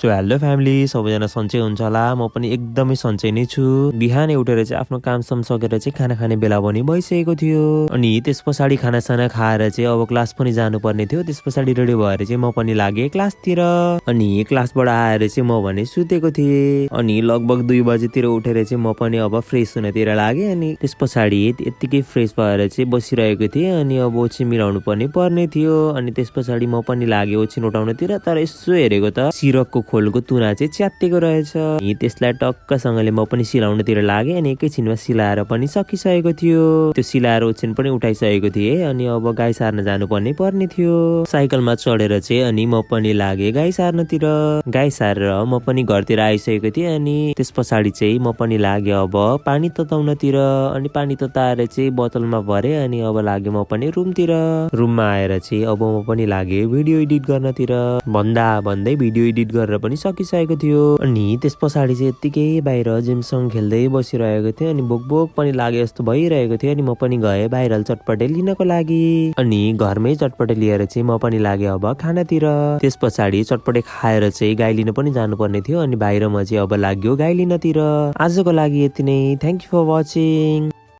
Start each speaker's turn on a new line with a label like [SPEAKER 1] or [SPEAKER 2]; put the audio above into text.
[SPEAKER 1] So hello family, सबैजना सन्चै हुन्छ होला। म पनि एकदमै सन्चै नै छु। बिहानै उठेर चाहिँ आफ्नो कामसम सकेर चाहिँ खाना खाने बेला पनि भइसकेको थियो। अनि त्यस पछाडि खानासाना खाएर चाहिँ अब क्लास पनि जानुपर्ने थियो। त्यस पछाडि रेडी भएर चाहिँ म पनि लागेँ क्लासतिर। अनि क्लासबाट आएर चाहिँ म भने सुतेको थिएँ। अनि लगभग 2 बजेतिर उठेर चाहिँ म पनि अब फ्रेस हुनतिर लागेँ। अनि त्यस पछाडि यत्तिकै फ्रेस भएर चाहिँ बसिरहेको थिएँ। अनि अब ओछ्यान मिलाउनु पर्ने थियो। अनि त्यस पछाडि म पनि लागेँ ओछ्यान उठाउनतिर। तर यसो हेरेको त सिरकको खोलको तुना चाहिँ च्यात्तिएको रहेछ। त्यसलाई टक्कसँगले म पनि सिलाउनतिर लागेँ। अनि एकैछिनमा सिलाएर पनि सकिसकेको थियो। त्यो सिलाएर ओछ्यान पनि उठाइसकेको थिएँ। अनि अब गाई सार्न जानुपर्ने थियो। साइकलमा चढेर चाहिँ अनि म पनि लागेँ गाई सार्नतिर। गाई सारेर म पनि घरतिर आइसकेको थिएँ। अनि त्यस पछाडि चाहिँ म पनि लागेँ अब पानी तताउनतिर। अनि पानी तताएर चाहिँ बोतलमा भरेँ। अनि अब लागेँ म पनि रुमतिर। रुममा आएर चाहिँ अब म पनि लागेँ भिडियो एडिट गर्नतिर। भन्दै भिडियो एडिट गरेर पनि सकिसकेको थियो। अनि त्यस पछाडि चाहिँ यत्तिकै बाहिर जेमसँग खेल्दै बसिरहेको थिएँ। अनि भोक पनि लागे जस्तो भइरहेको थियो। अनि म पनि गएँ बाहिर चटपटे लिनको लागि। अनि घरमै चटपटे लिएर चाहिँ म पनि लागेँ अब खानातिर। त्यस पछाडि चटपटे खाएर चाहिँ गाई लिन पनि जानुपर्ने थियो। अनि बाहिर म चाहिँ अब लाग्यो गाई लिनतिर। आजको लागि यति नै। Thank you for watching.